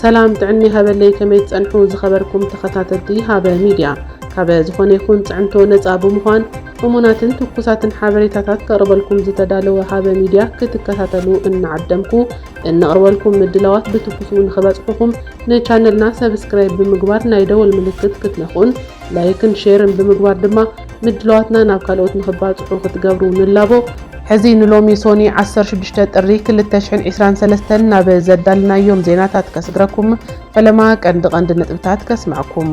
ሰላም ጥዕና ይሃበለይ፣ ከመይ ትጸንሑ ዝኸበርኩም ተኸታተልቲ ሃበ ሚድያ? ካበ ዝኾነ ይኹን ጽዕንቶ ነጻ ብምዃን እሙናትን ትኩሳትን ሓበሬታታት ከቕርበልኩም ዝተዳለወ ሃበ ሚድያ ክትከታተሉ እናዓደምኩ፣ እነቕርበልኩም ምድላዋት ብትኩሱ ንኽበጽሑኹም ንቻነልና ሰብስክራይብ ብምግባር ናይ ደወል ምልክት ክትነኽኡን ላይክን ሼርን ብምግባር ድማ ምድላዋትና ናብ ካልኦት ንኽባጽሑ ክትገብሩ ንላቦ። ሕዚ ንሎሚ ሶኒ ዓሰርተ ሽዱሽተ ጥሪ ክልተ ሽሕን ዕስራን ሰለስተን ናብ ዘዳልናዮም ዜናታት ከስግረኩም፣ ፈለማ ቀንዲ ቀንዲ ነጥብታት ከስምዐኩም።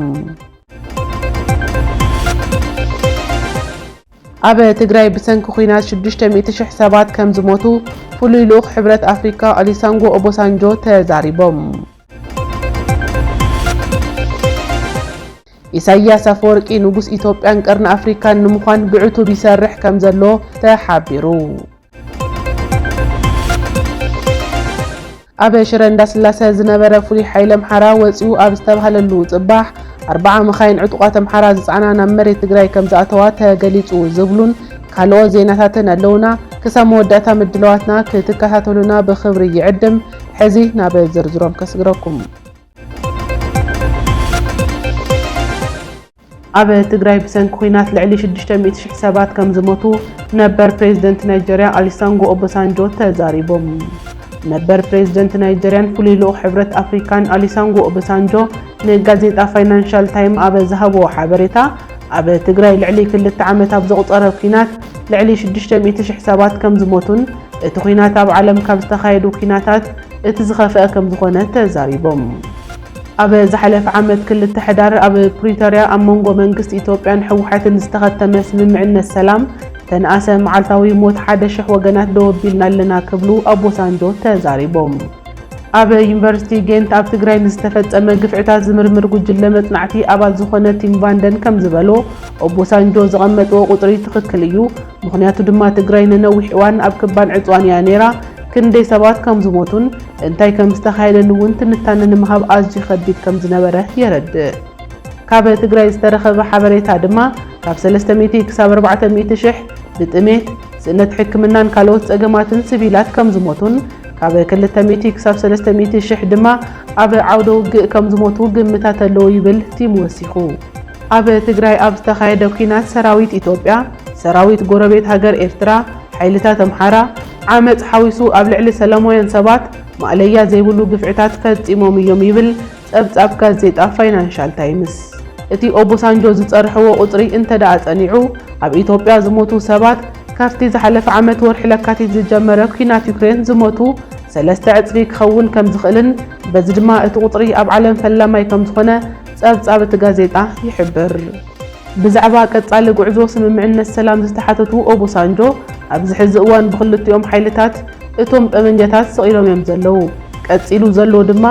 ኣብ ትግራይ ብሰንኪ ኲናት ሽዱሽተ ሚእቲ ሽሕ ሰባት ከም ዝሞቱ ፍሉይ ልኡኽ ሕብረት ኣፍሪካ ኦሊሳንጎ ኦቦሳንጆ ተዛሪቦም። ኢሳያስ ኣፈወርቂ ንጉስ ኢትዮጵያን ቀርኒ ኣፍሪካን ንምዃን ብዕቱብ ይሰርሕ ከም ዘሎ ተሓቢሩ። ኣብ ሽረ እንዳስላሰ ዝነበረ ፍሉይ ሓይሊ ኣምሓራ ወፂኡ ኣብ ዝተባሃለሉ ፅባሕ ኣርባዓ መኻይን ዕጡቓት ኣምሓራ ዝፀዓና ናብ መሬት ትግራይ ከም ዝኣተዋ ተገሊፁ ዝብሉን ካልኦት ዜናታትን ኣለውና። ክሳብ መወዳእታ ምድላዋትና ክትከታተሉና ብኽብሪ ይዕድም። ሕዚ ናብ ዝርዝሮም ከስግረኩም። ኣብ ትግራይ ብሰንኪ ኲናት ልዕሊ ሽዱሽተ ሚእቲ ሽሕ ሰባት ከም ዝሞቱ ነበር ፕሬዝደንት ናይጀርያ ኣሊሳንጎ ኦቦሳንጆ ተዛሪቦም። ነበር ፕሬዝደንት ናይጀርያን ፍሉይ ልኡኽ ሕብረት ኣፍሪካን ኣሊሳንጎ ኦቦሳንጆ ንጋዜጣ ፋይናንሻል ታይም ኣብ ዝሃብዎ ሓበሬታ፣ ኣብ ትግራይ ልዕሊ ክልተ ዓመት ኣብ ዘቑፀረ ኲናት ልዕሊ ሽዱሽተ ሚእቲ ሽሕ ሰባት ከም ዝሞቱን እቲ ኲናት ኣብ ዓለም ካብ ዝተኻየዱ ኲናታት እቲ ዝኸፍአ ከም ዝኾነ ተዛሪቦም። ኣብ ዝሓለፈ ዓመት ክልተ ሕዳር ኣብ ፕሪቶርያ ኣብ መንጎ መንግስቲ ኢትዮጵያን ህወሓትን ዝተኸተመ ስምምዕነት ሰላም ተንኣሰ መዓልታዊ ሞት ሓደ ሽሕ ወገናት ደው ኣቢልና ኣለና ክብሉ ኣቦሳንጆ ተዛሪቦም። ኣብ ዩኒቨርሲቲ ጌንት ኣብ ትግራይ ንዝተፈጸመ ግፍዕታት ዝምርምር ጉጅለ መጽናዕቲ ኣባል ዝኾነ ቲም ቫንደን ከም ዝበሎ፣ ኦቦሳንጆ ዘቐመጥዎ ቁጽሪ ትኽክል እዩ። ምኽንያቱ ድማ ትግራይ ንነዊሕ እዋን ኣብ ክባን ዕጽዋን እያ ነይራ። ክንደይ ሰባት ከም ዝሞቱን እንታይ ከም ዝተኻየደን እውን ትንታነ ንምሃብ ኣዝዩ ከቢድ ከም ዝነበረ የረድእ። ካብ ትግራይ ዝተረኸበ ሓበሬታ ድማ ካብ ሰለስተ ሚእቲ ክሳብ ኣርባዕተ ሚእቲ ሽሕ ብጥሜት፣ ስእነት ሕክምናን ካልኦት ጸገማትን ሲቪላት ከም ዝሞቱን ካብ ክልተ ሚእቲ ክሳብ ሰለስተ ሚእቲ ሽሕ ድማ ኣብ ዓውደ ውግእ ከም ዝሞቱ ግምታት ኣለዉ ይብል ቲም ወሲኹ። ኣብ ትግራይ ኣብ ዝተኻየደ ኲናት ሰራዊት ኢትዮጵያ፣ ሰራዊት ጎረቤት ሃገር ኤርትራ፣ ሓይልታት ኣምሓራ ዓመጽ ሓዊሱ ኣብ ልዕሊ ሰላማውያን ሰባት ማእለያ ዘይብሉ ግፍዕታት ፈጺሞም እዮም ይብል ጸብጻብ ጋዜጣ ፋይናንሻል ታይምስ። እቲ ኦቦሳንጆ ዝጸርሕዎ ቁጽሪ እንተ ደኣ ጸኒዑ፣ ኣብ ኢትዮጵያ ዝሞቱ ሰባት ካብቲ ዝሓለፈ ዓመት ወርሒ ለካቲት ዝጀመረ ኲናት ዩክሬን ዝሞቱ ሰለስተ ዕጽፊ ክኸውን ከም ዝኽእልን በዚ ድማ እቲ ቁጽሪ ኣብ ዓለም ፈላማይ ከም ዝኾነ ጸብጻብ እቲ ጋዜጣ ይሕብር። ብዛዕባ ቀጻሊ ጉዕዞ ስምምዕነት ሰላም ዝተሓተቱ ኦቦሳንጆ፣ ኣብዚ ሕዚ እዋን ብክልቲኦም ሓይልታት እቶም ጠመንጃታት ስቕ ኢሎም እዮም ዘለዉ። ቀጺሉ ዘሎ ድማ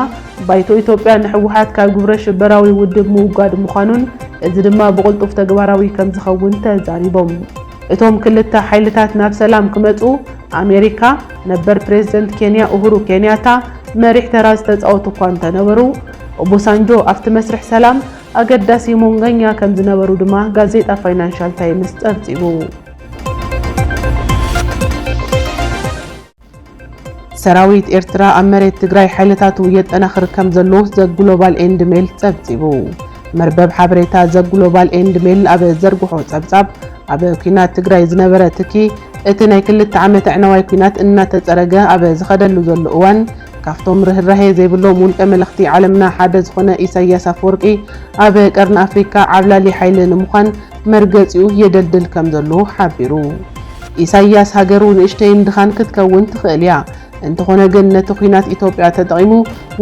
ባይቶ ኢትዮጵያ ንህወሓት ካብ ግብረ ሽበራዊ ውድብ ምውጋድ ምዃኑን እዚ ድማ ብቕልጡፍ ተግባራዊ ከም ዝኸውን ተዛሪቦም። እቶም ክልተ ሓይልታት ናብ ሰላም ክመጹ ኣሜሪካ፣ ነበር ፕሬዝደንት ኬንያ ኡሁሩ ኬንያታ መሪሕ ተራ ዝተጻወቱ እኳ እንተነበሩ፣ ኦቦሳንጆ ኣብቲ መስርሕ ሰላም ኣገዳሲ ሞንገኛ ከም ዝነበሩ ድማ ጋዜጣ ፋይናንሻል ታይምስ ጸብጺቡ። ሰራዊት ኤርትራ ኣብ መሬት ትግራይ ሓይልታቱ የጠናኽር ከም ዘሎ ዘ ግሎባል ኤንድ ሜል ጸብጺቡ። መርበብ ሓበሬታ ዘ ግሎባል ኤንድ ሜል ኣብ ዘርግሖ ጸብጻብ፣ ኣብ ኲናት ትግራይ ዝነበረ ትኪ፣ እቲ ናይ ክልተ ዓመት ኣዕናዋይ ኲናት እናተጸረገ ኣብ ዝኸደሉ ዘሎ እዋን፣ ካብቶም ርህራሄ ዘይብሎም ውልቀ መለኽቲ ዓለምና ሓደ ዝኾነ ኢሳያስ ኣፈወርቂ፣ ኣብ ቀርኒ ኣፍሪካ ዓብላሊ ሓይሊ ንምዃን መርገጺኡ የደልድል ከም ዘሎ ሓቢሩ። ኢሳያስ ሃገሩ ንእሽተይን ድኻን ክትከውን ትኽእል እያ። እንተኾነ ግን ነቲ ኲናት ኢትዮጵያ ተጠቒሙ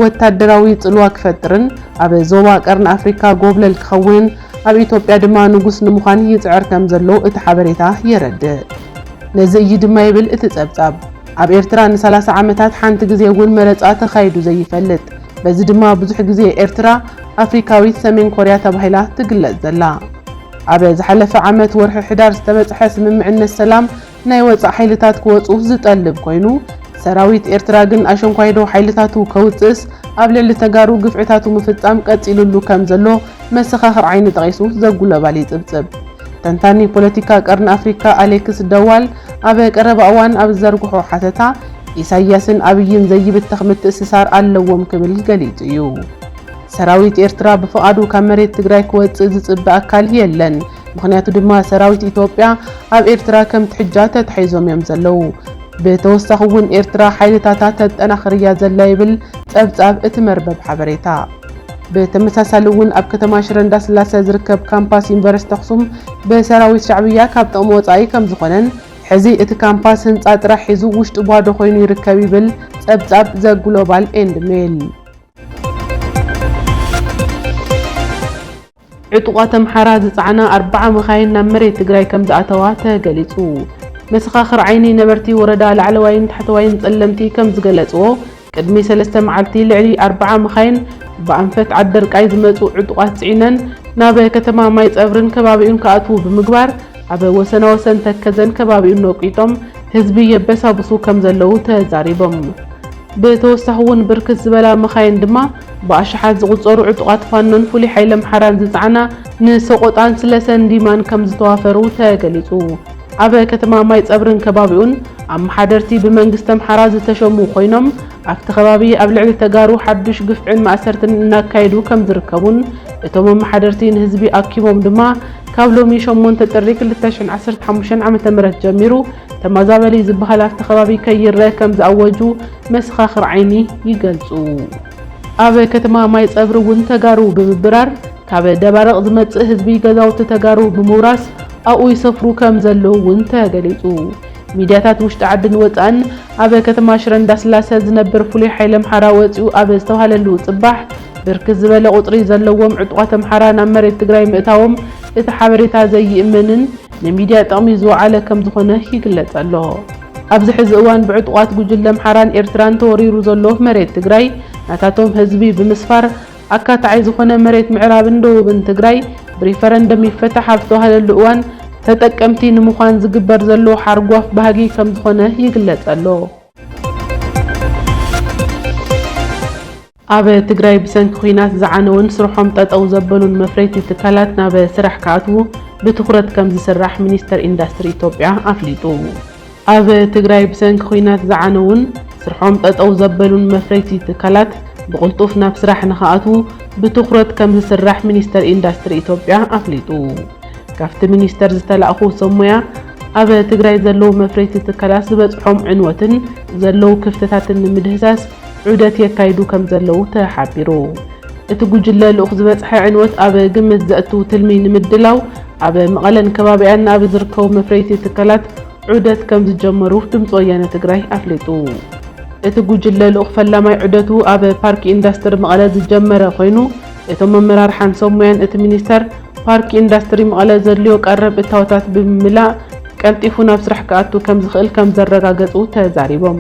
ወታደራዊ ጽልዋ ክፈጥርን ኣብ ዞባ ቀርኒ ኣፍሪካ ጎብለል ክኸውንን ኣብ ኢትዮጵያ ድማ ንጉስ ንምዃን ይጽዕር ከም ዘሎ እቲ ሓበሬታ የረድእ። ነዚ እዩ ድማ ይብል እቲ ጸብጻብ፣ ኣብ ኤርትራ ንሰላሳ ዓመታት ሓንቲ ግዜ እውን መረጻ ተኻይዱ ዘይፈልጥ። በዚ ድማ ብዙሕ ግዜ ኤርትራ ኣፍሪካዊት ሰሜን ኮርያ ተባሂላ ትግለጽ ዘላ። ኣብ ዝሓለፈ ዓመት ወርሒ ሕዳር ዝተበጽሐ ስምምዕነት ሰላም ናይ ወጻእ ሓይልታት ክወጹ ዝጠልብ ኮይኑ፣ ሰራዊት ኤርትራ ግን ኣሸንኳይዶ ሓይልታቱ ከውጽእስ ኣብ ልዕሊ ተጋሩ ግፍዕታቱ ምፍጻም ቀጺሉሉ ከም ዘሎ መሰኻኽር ዓይኒ ጠቒሱ ዘጉለባል ይጽብጽብ። ተንታኒ ፖለቲካ ቀርኒ ኣፍሪካ ኣሌክስ ደዋል ኣብ ቀረባ እዋን ኣብ ዝዘርግሖ ሓተታ፣ ኢሳያስን ኣብይን ዘይብተኽ ምትእስሳር ኣለዎም ክብል ገሊጹ እዩ። ሰራዊት ኤርትራ ብፍቓዱ ካብ መሬት ትግራይ ክወጽእ ዝጽበ ኣካል የለን። ምኽንያቱ ድማ ሰራዊት ኢትዮጵያ ኣብ ኤርትራ ከም ትሕጃ ተታሒዞም እዮም ዘለዉ። ብተወሳኺ እውን ኤርትራ ሓይልታታ ተጠናኽር እያ ዘላ ይብል ጸብጻብ እቲ መርበብ ሓበሬታ። ብተመሳሳሊ እውን ኣብ ከተማ ሽረ እንዳስላሰ ዝርከብ ካምፓስ ዩኒቨርሲቲ ኣኽሱም ብሰራዊት ሻዕብያ ካብ ጥቕሚ ወጻኢ ከም ዝኾነን ሕዚ እቲ ካምፓስ ህንጻ ጥራሕ ሒዙ ውሽጡ ባዶ ኮይኑ ይርከብ ይብል ጸብጻብ ዘ ግሎባል ኤንድ ሜል። ዕጡቓት ኣምሓራ ዝጸዓና ኣርባዓ መኻይን ናብ መሬት ትግራይ ከም ዝኣተዋ ተገሊጹ። መሰኻኽር ዓይኒ ነበርቲ ወረዳ ላዕለዋይን ታሕተዋይን ጸለምቲ ከም ዝገለጽዎ፣ ቅድሚ ሰለስተ መዓልቲ ልዕሊ ኣርባዓ መኻይን ብኣንፈት ዓደርቃይ ዝመጹ ዕጡቓት ጽዒነን ናብ ከተማ ማይ ጸብርን ከባቢኡን ክኣትዉ ብምግባር፣ ኣብ ወሰናወሰን ተከዘን ከባቢኡን ነቂጦም ህዝቢ የበሳብሱ ከም ዘለዉ ተዛሪቦም። ብተወሳኺ እውን ብርክት ዝበላ መኻይን ድማ ብኣሽሓት ዝቑጸሩ ዕጡቓት ፋኖን ፍሉይ ሓይሊ ኣምሓራን ዝጸዓና ንሰቆጣን ስለሰን ዲማን ከም ዝተዋፈሩ ተገሊጹ። ኣብ ከተማ ማይ ጸብርን ከባቢኡን ኣመሓደርቲ ብመንግስቲ ኣምሓራ ዝተሸሙ ኮይኖም፣ ኣብቲ ከባቢ ኣብ ልዕሊ ተጋሩ ሓዱሽ ግፍዕን ማእሰርትን እናካየዱ ከም ዝርከቡን፣ እቶም ኣመሓደርቲ ንህዝቢ ኣኪቦም ድማ ካብ ሎሚ ሸሞንተ ጥሪ ክልተ ሽሕን ዓሰርተ ሓሙሽተን ዓመተ ምህረት ጀሚሩ ተመዛበሊ ዝበሃል ኣብቲ ከባቢ ከይረአ ከም ዝኣወጁ መሰኻኽር ዓይኒ ይገልጹ። ኣብ ከተማ ማይ ጸብሪ እውን ተጋሩ ብምብራር፣ ካብ ደባርቕ ዝመጽእ ህዝቢ ገዛውቲ ተጋሩ ብምውራስ ኣብኡ ይሰፍሩ ከም ዘለዉ እውን ተገሊጹ። ሚድያታት ውሽጢ ዓድን ወጻእን ኣብ ከተማ ሽረ እንዳስላሰ ዝነብር ፍሉይ ሓይሊ ኣምሓራ ወጺኡ ኣብ ዝተባሃለሉ ጽባሕ ብርክት ዝበለ ቁጽሪ ዘለዎም ዕጡቓት ኣምሓራ ናብ መሬት ትግራይ ምእታዎም እቲ ሓበሬታ ዘይእመንን ንሚድያ ጥቕሚ ዝወዓለ ከም ዝኾነ ይግለጽ ኣሎ። ኣብዚ ሕዚ እዋን ብዕጡቓት ጉጅለ ኣምሓራን ኤርትራን ተወሪሩ ዘሎ መሬት ትግራይ ናታቶም ህዝቢ ብምስፋር ኣካታዓይ ዝኾነ መሬት ምዕራብን ደቡብን ትግራይ ብሪፈረንደም ይፈታሕ ኣብ ዝተባሃለሉ እዋን ተጠቀምቲ ንምዃን ዝግበር ዘሎ ሓርጓፍ ባህጊ ከም ዝኾነ ይግለጽ ኣሎ። ኣብ ትግራይ ብሰንኪ ኲናት ዝዓነውን ስርሖም ጠጠው ዘበሉን መፍረይቲ ትካላት ናብ ስራሕ ክኣትዉ ብትኹረት ከም ዝስራሕ ሚኒስተር ኢንዳስትሪ ኢትዮጵያ ኣፍሊጡ። ኣብ ትግራይ ብሰንኪ ኲናት ዝዓነውን ስርሖም ጠጠው ዘበሉን መፍረይቲ ትካላት ብቕልጡፍ ናብ ስራሕ ንኽኣትዉ ብትኹረት ከም ዝስራሕ ሚኒስተር ኢንዳስትሪ ኢትዮጵያ ኣፍሊጡ። ካብቲ ሚኒስተር ዝተላእኹ ሰብ ሞያ፣ ኣብ ትግራይ ዘለዉ መፍረይቲ ትካላት ዝበፅሖም ዕንወትን ዘለዉ ክፍተታትን ንምድህሳስ ዑደት የካይዱ ከም ዘለዉ ተሓቢሩ። እቲ ጉጅለ ልኡኽ ዝበፅሐ ዕንወት ኣብ ግምት ዘእቱ ትልሚ ንምድላው ኣብ መቐለን ከባቢኣን ኣብ ዝርከቡ መፍረይቲ ትካላት ዑደት ከም ዝጀመሩ ድምፂ ወያነ ትግራይ ኣፍሊጡ። እቲ ጉጅለ ልኡኽ ፈላማይ ዑደቱ ኣብ ፓርክ ኢንዳስትሪ መቐለ ዝጀመረ ኮይኑ፣ እቶም ኣመራርሓን ሰብ ሞያን እቲ ሚኒስተር ፓርክ ኢንዳስትሪ መቐለ ዘድልዮ ቀረብ እታወታት ብምምላእ ቀልጢፉ ናብ ስራሕ ክኣቱ ከም ዝኽእል ከም ዘረጋገጹ ተዛሪቦም።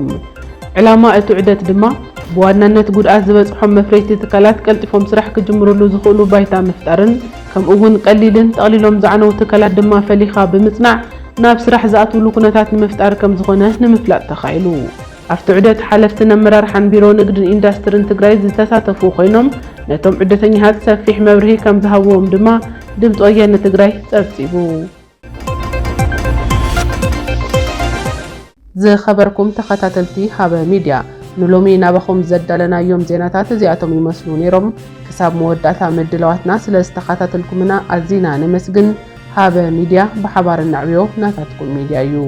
ዕላማ እቲ ዑደት ድማ ብዋናነት ጉድኣት ዝበጽሖም መፍረይቲ ትካላት ቀልጢፎም ስራሕ ክጅምርሉ ዝኽእሉ ባይታ ምፍጣርን ከምኡ እውን ቀሊልን ጠቕሊሎም ዝዓነዉ ትካላት ድማ ፈሊኻ ብምጽናዕ ናብ ስራሕ ዝኣትውሉ ኩነታት ንምፍጣር ከም ዝኾነ ንምፍላጥ ተኻኢሉ። ኣብቲ ዑደት ሓለፍትን ኣመራርሓን ቢሮ ንግድን ኢንዳስትርን ትግራይ ዝተሳተፉ ኮይኖም ነቶም ዑደተኛታት ሰፊሕ መብርሂ ከም ዝሃብዎም ድማ ድምፂ ወያነ ትግራይ ጸብጺቡ። ዝኸበርኩም ተኸታተልቲ ሃበ ሚድያ፣ ንሎሚ ናባኹም ዘዳለናዮም ዜናታት እዚኣቶም ይመስሉ ነይሮም። ክሳብ መወዳእታ ምድላዋትና ስለ ዝተኸታተልኩምና ኣዚና ነመስግን። ሃበ ሚድያ፣ ብሓባር እናዕብዮ ናታትኩም ሚድያ እዩ።